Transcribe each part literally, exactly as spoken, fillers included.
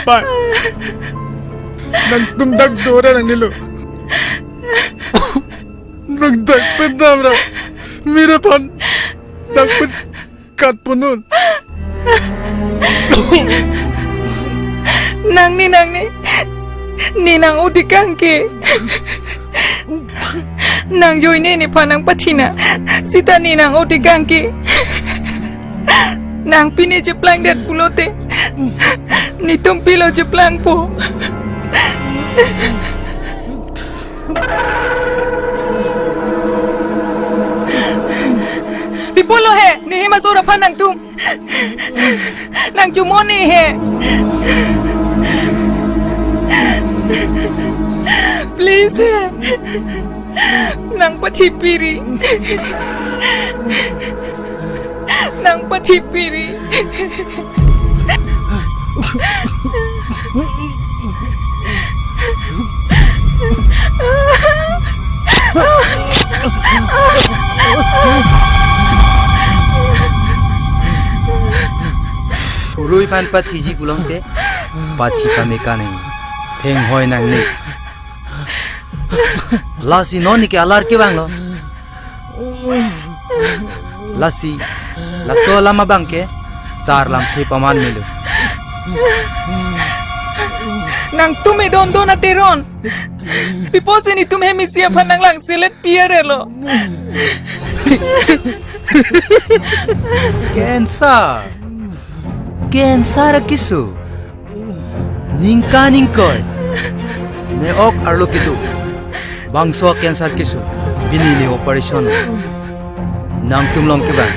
Pai. Nangtum dak dora nangnelo. Nang dak pen damra. Mir aphan dak pen kat punun. Nangni, nangni. Ne nang-o tekang ke. Nang ajoine nephan nangpathina. Seta ne nang-o tekang ke. Nang pine cheplangdet pulote, netum pilo cheplangpo. Pi pulo he, ne hem asor aphan nangtum. Nang chumoni he. Please he. Nangpathipiri. Nangpathipiri. Purui aphan pathiji pulote, pathi pame kaneng. Thenghoi nangne. Lasi non neke alar kevanglo. Lasi, laso alam abang ke, sar lamthe paman melo. Nangtum edon don a Teron. Pi apotsi netum hem isi aphan nanglangselet pi arelo. Cancer. Cancer akeso. Ningkan ingkoi. Ne-ok arlo kedo. Bangso cancer keso. Pini ne operation. Nangtum along kevang.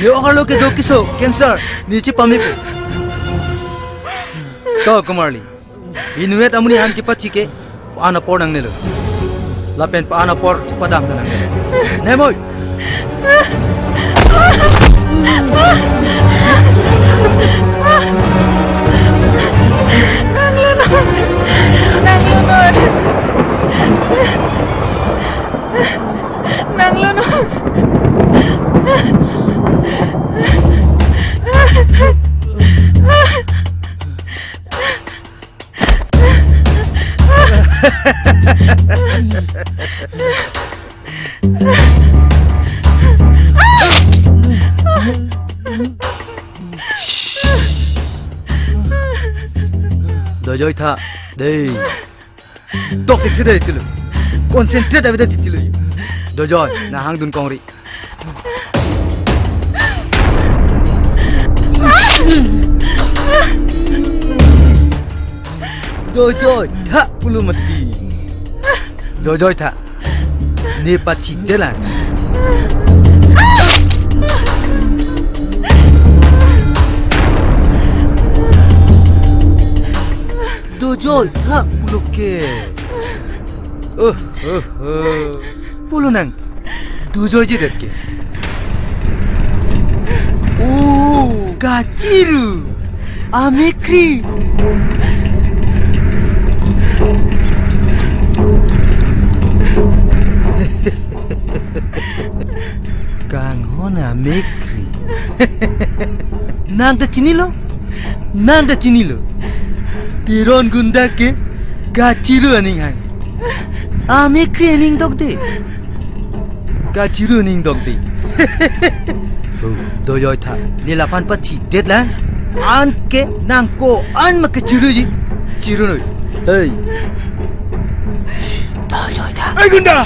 Ne-ok arlo kedo keso cancer. Ne chepamepo. To Kumarli. Inutvet amonit aphan kepathi ke pa-an apor nangnelo. Lapen pa-an apor chepadam ta nangnelo. Nemoi. Nanglo non. Nanglo non. Nanglo non. Dojoi tha, dei. Tok tik thedei tilo. Concentrate avedet tilo. Dojoi, nang hangdun kongri. Dojoi tha pulo mati. Dojoi tha. Ne pathi delang. Dojoi tha pulo ke. Oh, oh, oh. Pulo nang. Dojoijidet ke. Oh, kachiru. Amekri. Kanghon amekri. Nang ta chinilo? Nang ta chinilo? Teron gunda ke kachiru aning hang. Amekri aning dokde. Kachiru aning dokde. Hu, dojoi tha. Ne laphan pathi detlang. Anke nang ko-an ma kachiruji. Chirunoi. Hei. Dojoi tha. Ei gunda!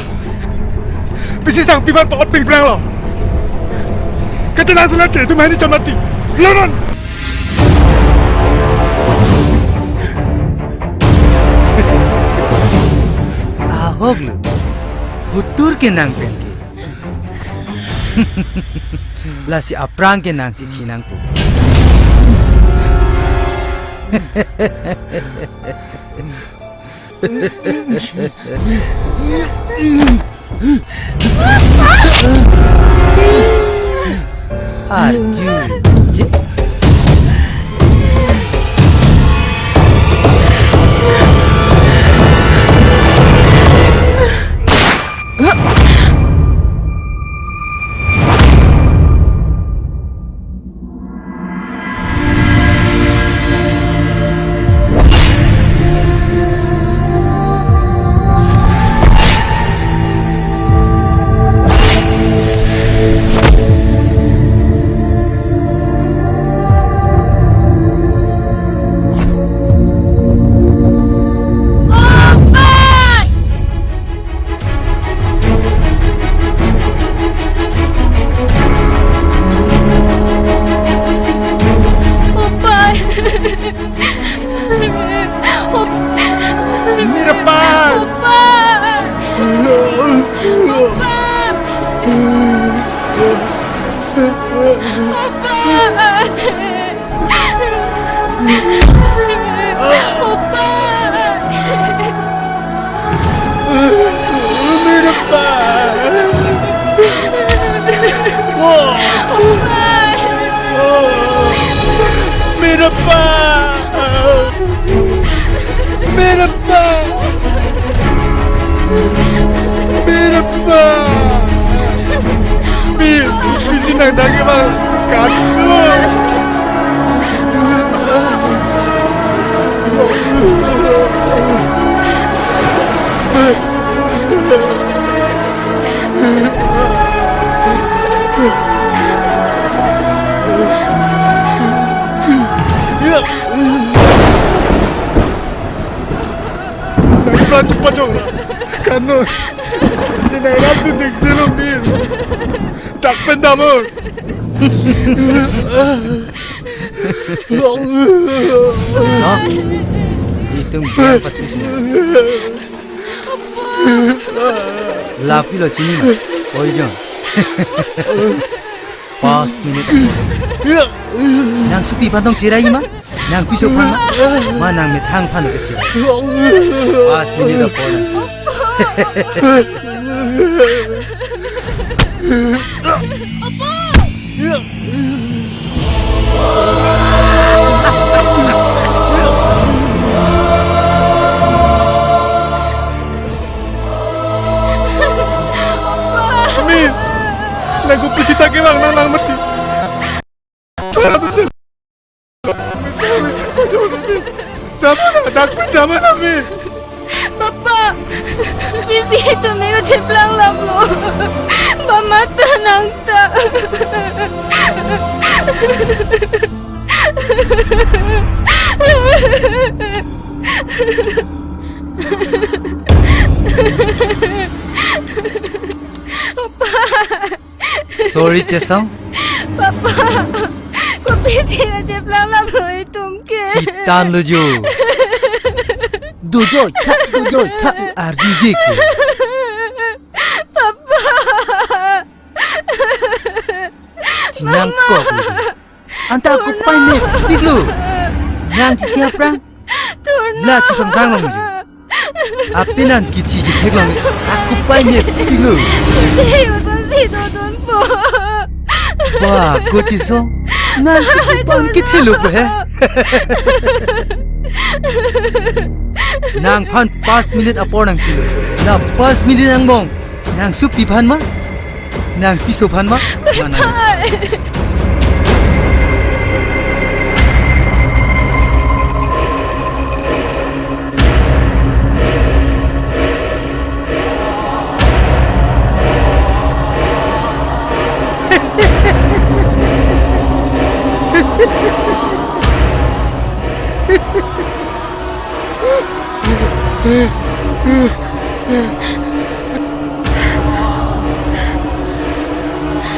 Pisi sang piman pa-ot pingplang lo. Kata nang selat ke, tum hani chamati. Lo non. Ahok lo. Hutur ke nang pen ke. Lasi aphrang ke nangsi thi nangpo. Arju. Pachok, pachok. Kano. Ini nangrap tu dik dulu, Mir. Dak pen damor. So, itum dia patris ni. Lapu lo chini ma. Oi, John. Pas minit. Nangsopi aphan tong cherai ma? Nangpiso aphan ma? Ma nangmethang aphan ke cherai. Pas minit apor nang. Mir, lagu pesita kevang nang nang mati. Damna, dak pen damna, Mir. Papa, pisi itum me cheplang laplo. Ba mata nang ta. Sorry, Chesong. Papa, kopisi kacheplang laplo itum ke? Chitan lo jo. Dojoi, thak, dojoi, thak, arju je ke. Papa. Thinang kok lo jo. Anta ako pai me pik lo. Nang chichi aphrang. Turno. La chiphang phang long jo. Apinan kichi ji thek long. Ako pai me pik lo. Isi usun si dodun po. Ba, ko Chesong. Nangsi pan kithelo ko he. Nangphan pas minit apor nangpilo. La pas minit angbong. Nangsopi aphan ma? Nangpiso aphan ma? Ma nang.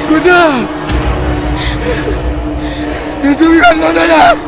Kuda! Nangsopi aphan lo, Dada!